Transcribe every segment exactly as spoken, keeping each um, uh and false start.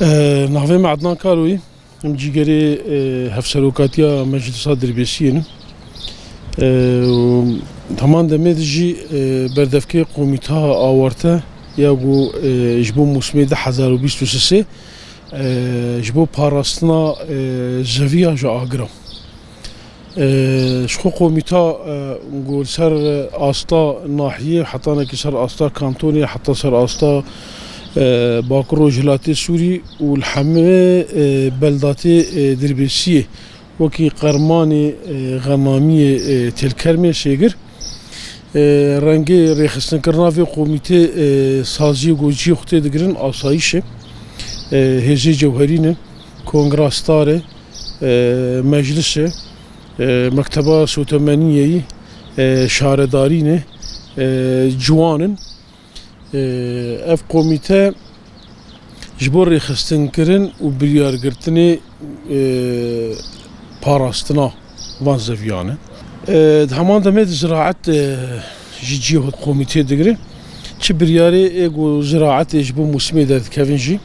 E, Navê me Ednan Kaloyî, em cîgerê, e, Hevserokatiya Meclisa Dirbêsiyê ne. E, û heman demê de jî, e, berdevkê komîta awarte ya ku, e, ji bo mûsimê du hezar û bîst û sê, e, ji bo parastina, e, zeviya ji agira. E, ji xwe komîta, e, ku li ser asta nahiyê, hetanekî ser asta kantonê, heta ser asta, e, Bakur Rojhilatê Sûrî û li hemê, e, beldatê, e, Dirbêsiyê, wekî Qermanê, e, Xemamiyê, e, Têlkermê, Sêgir, e, rengê rêxistinkirina vê komîtê, e, saziyê ku cihê xwe tê digirin asayîş e, e, hêzê cewherî ne, kongra star e, e, meclis e, e, mekteba sotemeniyeyî, e, şaredarî ne, e, ciwan in. E, ev komîte ji bo rêxistinkirin û biryargirtinê, e, parastina van zeviyan e. E, di heman demê de ziraet, e, ji cihê xwe komîtê digire. Çi biryarê ê ku ziraetê ji bo mûsimê derdikevin jî,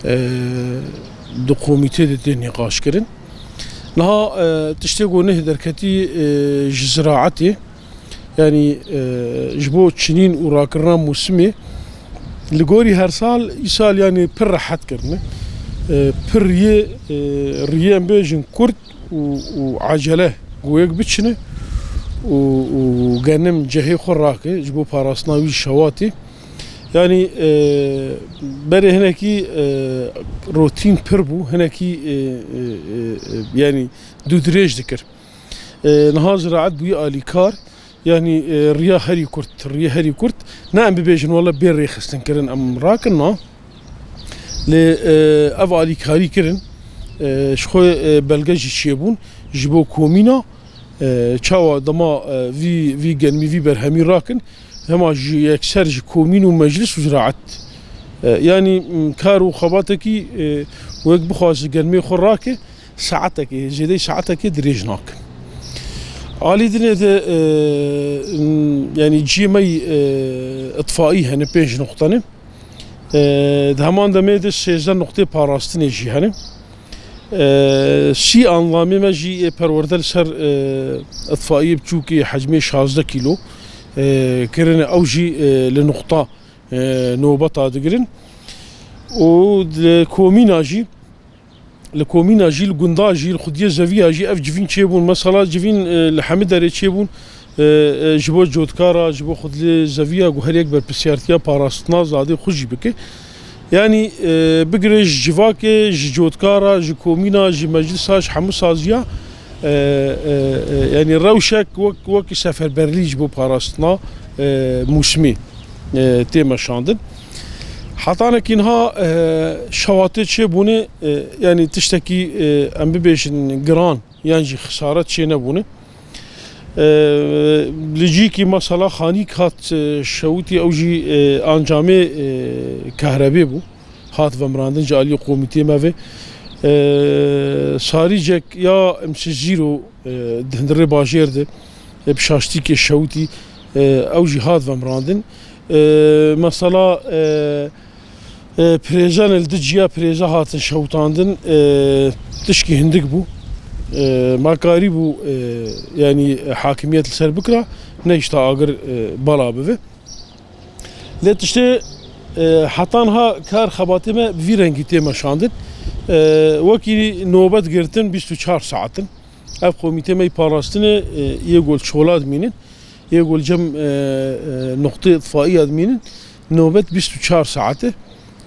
e, di komîtê de tê nîqaşkirin. Niha, e, tiştê ku neh derketî, e, ji ziraetê, yanî, e, ji bo çinîn û rakirina mûsimê, li gorî her sal, îsal yanî pir rehet kirine. E, pir riyê, e, riyê em bêjin kurt û, û ecele ku yek biçine û, û genim cihê xwe rake ji bo parastina wî şewatê. Yanî, e, berê hinekî, e, rotîn pir bû, hinekî, e, e, e, e, yanî dûdirêj dikir. E, niha ziraet bûye alîkar, yanî, e, riya herî kurt, riyê herî kurt. Ne em bibêjin wele bê rêxistinkirin em rakin, na. Lê, e, ev alîkarî kirin, e, ji xwe, e, belge jî çêbûn ji bo komîna, e, çawa dema, e, vî, vî genimî, vî berhemî rakin, hema ji yekser ji komîn û meclis û ziraet. E, yanî, m, kar û xebatekî, e, wek bixwaze genimê xwe rake, saetekê, zêdeyî saetekê dirêj nakin. Alî dinê de, e, m, yanî ciyê me yî, e, itfaî hene, pênc nuqte ne. E, di heman demê de sêzdeh nuqtê parastinê jî hene. E, sî anlamê me jî ê perwerde li ser, e, itfaiyê biçûkê hecmê şazdeh kîlo, e, kirine. Ew jî, e, li nuqta, e, nobeta digirin. Û li komîna jî, li komîna jî, li gunda jî, li xwediyê zeviya jî ev civîn çêbûn. Mesela civîn, e, li hemî derê çêbûn, e, e, ji bo cotkara, ji bo xwediyê zeviya ku her yek berpirsiyartiya parastina zadê xwe jî bike. Yanî, e, bigire ji civakê, ji cotkara, ji komîna, ji meclisa, ji hemû saziya, e, e, e, yanî rewşek wek, wekî seferberlî ji bo parastina, e, mûsimê, e, tê meşandin. Hetanekî niha, e, şewatê çêbûne, e, yanî tiştekî, e, em bibêjin giran yan jî xisaret çênebûne. E, li cîkî mesela xanîk hat, e, şewitî, ew jî, e, ancamê, e, kahrebê bû. Hat vemirandin ji aliyê komîtê me ve. E, sarîcek ya M S zero, e, di hundirê bajêr de, e, bi şaştîkê şewitî, e, ew jî hat vemirandin. E, mesela, e, E, pirêzan li du ciya pirêza hatin şewitandin, e, tişkî hindik bû. E, me karîbû, e, yanî hakimiyet li ser bikira, nehişta agir, e, bala bive. Lê tiştê, e, heta niha kar xebatê me bi vî rengî tê meşandin. E, wekî nobet girtin bîst û çar saet in. Ev komîtê me yî parastinê, e, yê gol çola dimînin. Yê ku li cem, e, e, noqtê itfaiya dimînin, nobet bîst û çar saet e.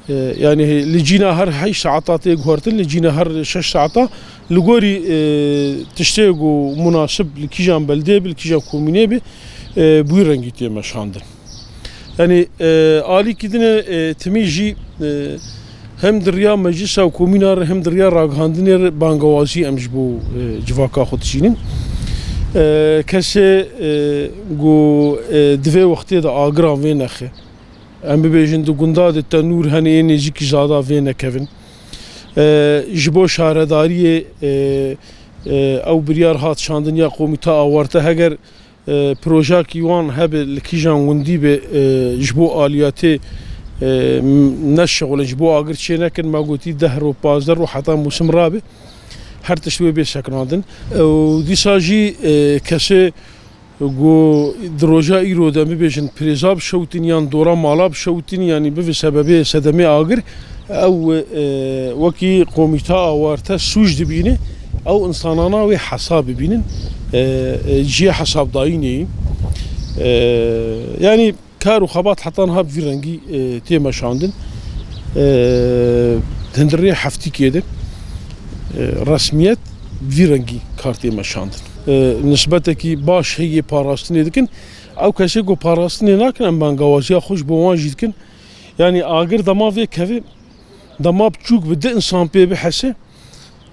E, yanî li cîna her heşt saeta tê guhertin, li cîna her şeş saeta li gorî, e, tiştê ku munasib li kîjan beldê bi, li kîjan komînê bi, e, bi wî rengî tê meşandin. Yanî, e, alîkî din e, e, timî jî, e, hem di riya meclisa û komîna re hem di riya ragihandinê re bangewazî em ji bo, e, civaka xwe dişînin. E, kesê, e, ku, e, di vê wextê de agiran vê nexe, em bibêjin di gunda de tenûr hene yê nêzîkî zada vê nekevin. E, ji bo şaredariyê, e, e, ew biryar hat şandin ya komîta awarte heger e, projeyekî wan hebe li kîjan gundî be, e, ji bo aliyatê, e, neşixulin, ji bo agir çê nekin, me gotî deh roj, pazdeh roj heta mûsim rabe, her tişt wê bê sekinandin. Û dîsa jî, e, kesê ku di roja îro de, bibêjin, pirêza bişewtin yan dora mala bişewtin, yanî bivê sebebê sedemê agir, ew, e, wekî komîta awarte sûc dibîne, ew însanana wê hesab bibînin, e, e, cihê hesabdayînê yî. E, yanî kar û xebat heta niha bi vî rengî, e, tê meşandin. E, hundirê heftîkê de, e, resmiyet bi vî rengî kar tê meşandin. E, nisbetekî baş heye parastinê dikin. Ew kesê ku parastinê nakin, em bangawaziya xwe ji bo wan jî dikin. Yanî agir dema vê keve, dema biçûk bi du însan pê bihese,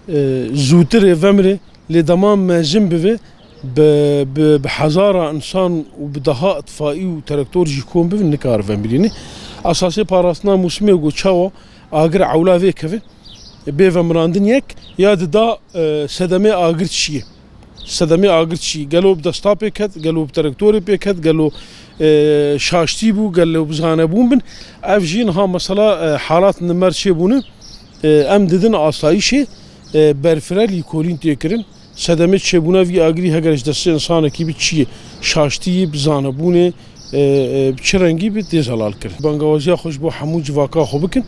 e, zûtir ê vemrê, lê dema mezin bibe, bi, bi, bi hezara însan û bi deha îtfaî û traktor jî kom bibin, nikare vemirîne. Esasê parastina mûsimê ku çawa agir ewla vê keve, bê vemirandin yek, ya dida, e, sedemê agir çi ye. Sedemê agir çi? Gelo bi desta pê ket, gelo bi traktorê pê ket, gelo, e, şaştî bû, gelo bi zanebûn bin? Ev jî niha mesela, e, halat nimer çêbûne, e, em didin asayîşê, e, berfireh lîkolîn tê kirin. Sedemê çêbûna vî agirî heger ji destê însanekî bi çi ye? Şaştî yî, bi zanebûnê, e, e, bi çi rengî bi tê zelal kirin. Bangawaziya xwe ji bo hemû civaka xwe bikin.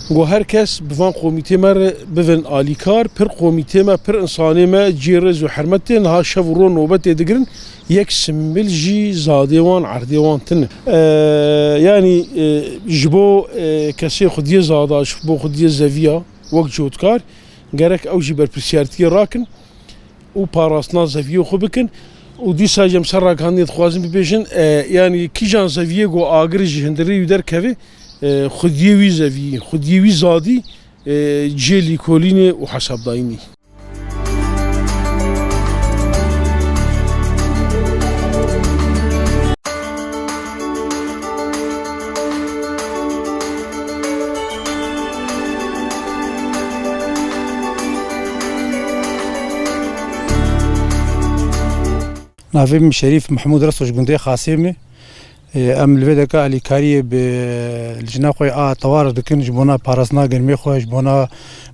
Ku her kes bi van komîtê me re bibin alîkar, pir komîtê me, pir însanê me cihê rêz û hermetê niha şev û ro nobetê digirin, yek simbil jî zadê wan, erdê wan tune. E, yanî, e, ji bo, e, kesê xwediyê zada, ji bo xwediyê zeviya, wek cotkar, gerek ew jî berpirsiyartiyê rakin û parastina zeviyê xwe bikin. Û dîsa jî em ser ragihandinê dixwazin bibêjin, e, yanî kîjan zeviyê ku agir ji hundirê wî derkeve, e, xwediyê wî zeviyî, xwediyê wî zadî, e, cihê lîkolînê û hesabdayînê. Navê min Şerîf Mehmûd Reso, ji gundê Xasê me. Ê, em li vê deka alîkariyê bi, li jina xwe a tewar dikin, ji bona parastina girmê xwe, ji bona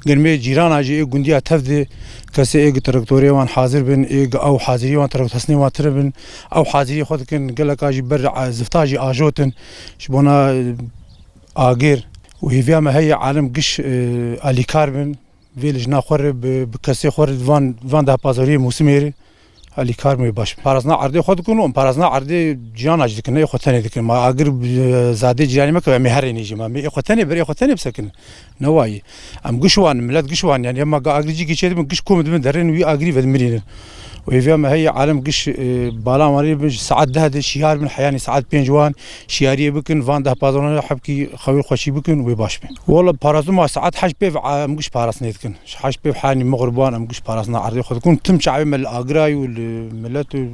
girmê cîrana jî ê gundiya tev de kesê ê gi traktorê wan hazir bin, ê gi ew hazirî wan, traktor hesnê wan tune bin, ew hazirî xwe dikin, geleka jî ber, e, zifta jî ajotin, ji bona, e, agir û hêviya me heye alem giş, e, alîkar bin. Vê li jina xwe re bi, bi kesê xwe re van, van dehpazoriyê mûsimê re alîkar me baş. Parastina erdê xwe dikin û parastina erdê ciyana jî dikin, ne ê xwe tenê dikin. Ma agir bi zadê cîranê me ke em ê herênê jî, ma em ê xwe tenê ber ê xwe tenê bisekinin. Ne wayî. Em giş wan, milet giş wan, yanî ema ga agirî cîkî çê dibin, giş kom dibin, derên wî agirî ve dimirînin. Û hêviya me heye alem giş, e, bala wan rê bin, ji saet deh de şiyar bin, heyanî saet pênc wan şiyariyê bikin, van dehpazoran hebkî xewê xweşî bikin, wê baş bin. Wala parastin ma saet heşt pêv, a, em giş parastinê dikin. Ji heşt pêv heyanî mixrib wan em giş parastina erdê xwe dikin. Tim çavê me li agira ye û li milet û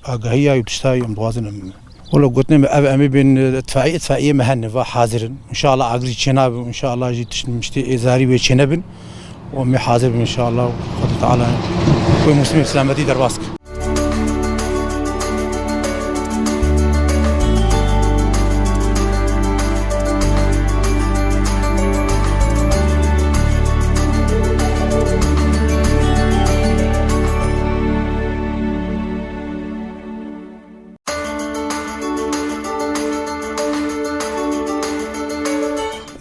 agahî ye û tişta ye em dixwazin em. Wala gotinê me ev em ê bên, e, itfaiyê, itfaiyê me hene, va hazir in. Înşallah agir jî çênabin, înşallah jî tişt miştê ê zarî wê çênebin. Û em ê hazir bin înşallah. Xwedê Teala wê mûsimê bi selametî derbas kir.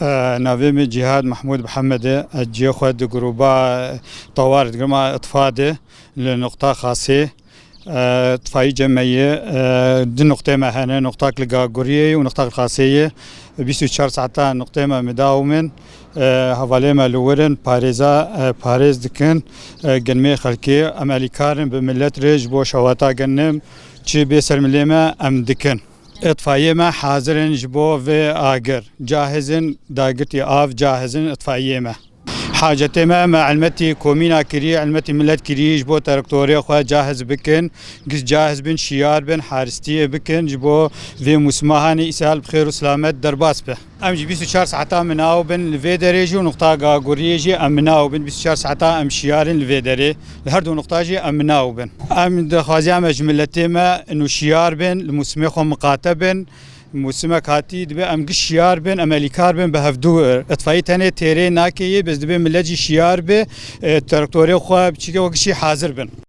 E, navê min Cîhad Mehmûd Mihemed e. Ez cihê xwe di grûba tewar digirim a itfa de li nuqta Xasê. E, itfayî cem me ye. E, du nuqtê me hene. Nuqtak li Gaguriyê ye û nuqtak li Xasê ye. Bîst û çar saeta nuqtê me midaw min. E, hevalê me li wir in. Parêza, e, parêz dikin. E, genmê xelkê. Em elîkar in bi milet re ji bo şewata genim. Çi bê ser milê me em dikin. Îtfaiyê me hazir in ji bo vê agir. Cahiz in dagirtî av, cahiz in îtfaiyê me. Hacetê me, me elmetî komîna kirî, elmetî milet kirî ji bo traktorê xwe cahiz bikin. Giş cahiz bin, şiyar bin, haristiyê bikin ji bo vê mûsima hanê îsal bi xêr û silamet derbas be. Em jî bîst û çar saeta minaw bin li vê derê jî û nuqta Gaguriyê jî em minaw bin bîst û çar saeta em şiyar in li vê derê. Li her du nuqta jî em minaw bin. Em daxwaziya me ji miletê me nûşiyar bin, li mûsimê xwe miqate bin, Mûsimek hatî, dibe em giş şiyar bin, em elîkar bin bi hevdû. Îtfaî tenê têrê nake yê, bes dibe millet jî şiyar be, e, traktorê xwe biçîke wek şî hazir bin.